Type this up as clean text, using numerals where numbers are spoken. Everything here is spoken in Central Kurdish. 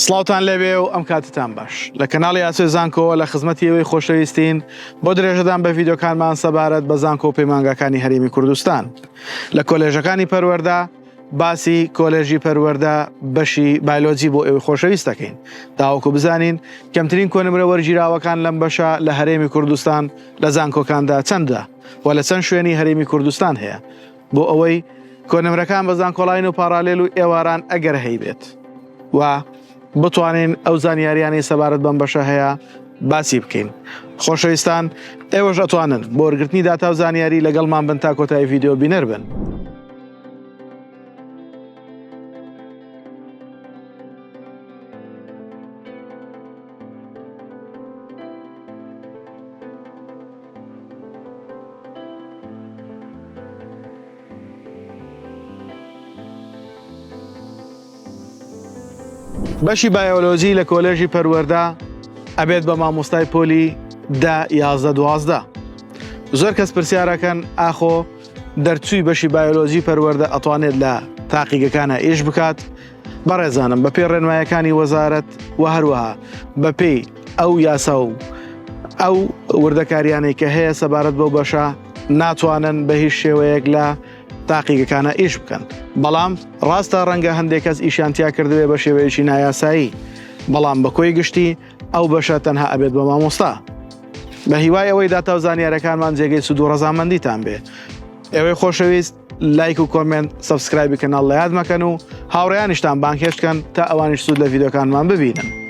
سڵاوتان لێبێ و ئەم کاتتان باش لە کەناڵی ئاسۆی زانکۆوە لە خزمەتی ئێوەی خۆشەویستین بۆ درێژەدان بە ڤیدیۆکانمان سەبارەت بە زانکۆ و پەیمانگاکانی هەرێمی کوردستان لە کۆلێژەکانی پەروەردە باسی کۆلێژی پەروەردە بەشی بایلۆجی بۆ ئێوەی خۆشەویست دەکەین تاوەکو بزانین کەمترین کۆنمرە وەرگیراوەکان لەم بەشە لە هەرێمی کوردستان لە زانکۆکاندا چەندە و لە چەند شوێنی هەرێمی کوردستان هەیە بۆ ئەوەی کۆنمرەکان بە زانکۆلاین و پاڕالێل و ئێواران ئەگەر هەیبێت و بتوانین ئەو زانیاریانەی سەبارەت بەم بەشە هەیە باسی بکەین خۆشەویستان ئێوەش ئەتوانن بۆ وەرگرتنی داتا و زانیاری لەگەڵمان بن تا کۆتایی ڤیدیۆ بینەر بن. بەشی بایۆلۆجی لە کۆلێژی پەروەردە ئەبێت بە مامۆستای پۆلی دە 11 12 زۆر کەس پرسیارەکەن ئاخۆ دەرچووی بەشی بایۆلۆجی پەروەردە ئەتوانێت لە تاقیگەکانە ئیش بکات بەڕێزانم بەپێی ڕێنمایەکانی وەزارەت و هەروەها بەپێی ئەو یاسا و ئەو وردەکاریانەی کە هەیە سەبارەت بەو بەشە ناتوانن بە هیچ شێوەیەک لە تاقیگەکانە ئیش بکەن بەڵام ڕاستە ڕەنگە هەندێک کەس ئیشیان تیا کردوێ بە شێوەیەکی نایاسایی بەڵام بە کۆی گشتی ئەو بەشە تەنها ئەبێت بە مامۆستا بە هیوای ئەوەی داتا و زانیارەکانمان جێگەی سوود و ڕەزامەندیتان بێ ئێوەی خۆشەویست لایک و comment subscribe ی کەناڵ لە یاد مەکەن و هاوڕێیانیشتان بانگهێشت کەن تا ئەوانیش سوود لە ڤیدیۆکانمان ببینن.